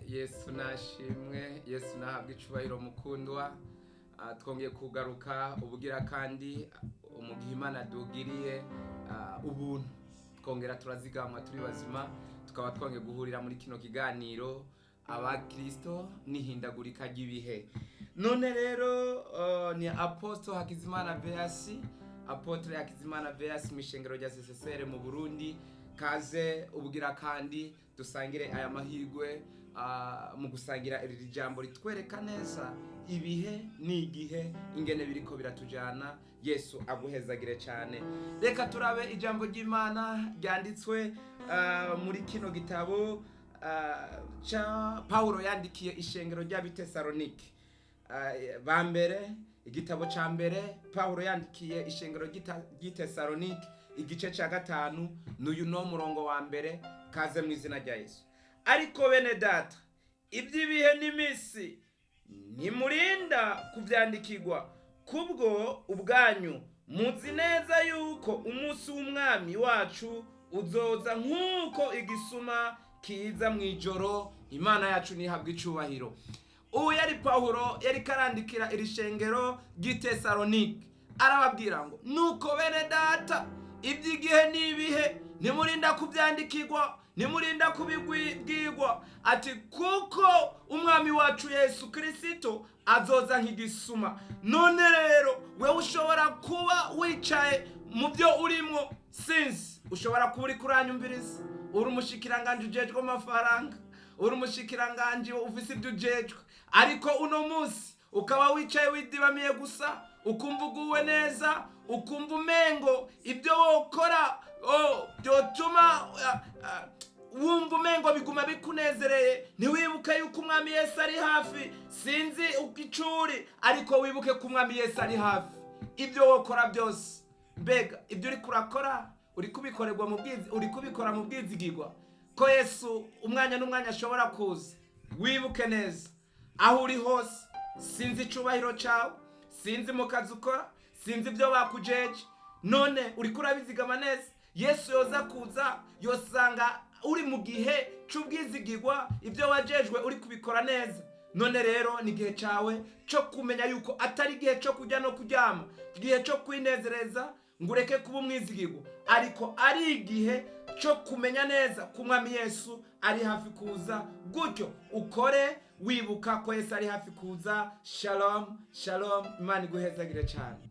Yesu nashimwe, Yesu nahabwe icubahiro mukundwa. Twongeye kugaruka ubugira kandi mu gihe Imana dugiriye ubuntu, twongera turazigamwa turi bazima, tukaba twongeye guhurira muri kino kiganiro Abakristo n'ihindagurika ry'ibihe. None rero ni Apostle Hakizimana Beasi, Apotre Hakizimana Beasi mu ishengero rya CCCR mu Burundi. Kaze ubugira kandi dusangire aya mahirwe mu gusangira iri jambo ritwereka neza ibihe n'igihe ingene biriko biratujana. Yesu aguhezagire cyane. Reka turabe ijambo ry'Imana ryanditswe muri kino gitabo ca Paulo yandikiye ishengero ry'Abitesalonike ba mbere, igitabo ca mbere Paulo yandikiye ishengero ry'Itesalonike, igice ca 5, n'uyu no murongo wa mbere. Kaze mu izina rya Yesu. Ariko bene data, iby'ibihe n'iminsi ntimurinda kubyandikirwa kubwo ubwanyu, muzi neza yuko umunsi w'Umwami wacu uzoza nk'uko igisuma kiza mu ijoro. Imana yacu ntihabwe icubahiro. Ubu yari Pawulo yari karandikira iri shengero ry'Itesalonike, arababwira ngo: "Nuko bene data, iby'igihe n'ibihe ntimurinda kubyandikirwa, ntimurinda kubibwirwa," ati kuko Umwami wacu Yesu Kirisito azoza nk'igisuma. None rero wewe ushobora kuba wicaye mu byo urimo, sinzi, ushobora kuba uri kuranyumviriza uri umushikiranganji ujejwe amafaranga, uri umushikiranganji ufise ibyo ujejwe, ariko uno munsi ukaba wicaye widibamiye gusa, ukumva uguwe neza, ukumva umengo ibyo wokora byotuma wumva umengo biguma bikunezereye, ntiwibuke yuko Umwami Yesu ari hafi. Sinzi icuri, ariko wibuke ko Umwami Yesu ari hafi. Ibyo wokora byose, mbega ibyo uri kurakora uri kubikorerwa mu bwizi, uri kubikora mu bwizigirwa ko Yesu umwanya n'umwanya ashobora kuza? Wibuke neza aho uri hose, sinzi icubahiro cyawe, sinzi mu kazi ukora, sinzi ibyo bakujeje. None uri kurabizigama neza? Yesu yoza kuza yosanga uri mu gihe c'ubwizigirwa, ibyo wajejwe uri kubikora neza? None rero ni igihe cyawe cyo kumenya yuko atari igihe cyo kujya no kuryama, igihe cyo kwinezereza ngo ureke kuba umwizigirwa, ariko ari igihe cyo kumenya neza ko Umwami Yesu ari hafi kuza. Gutyo ukore wibuka ko Yesu ari hafi kuza. Shalom, shalom, Imana iguhezagire cyane.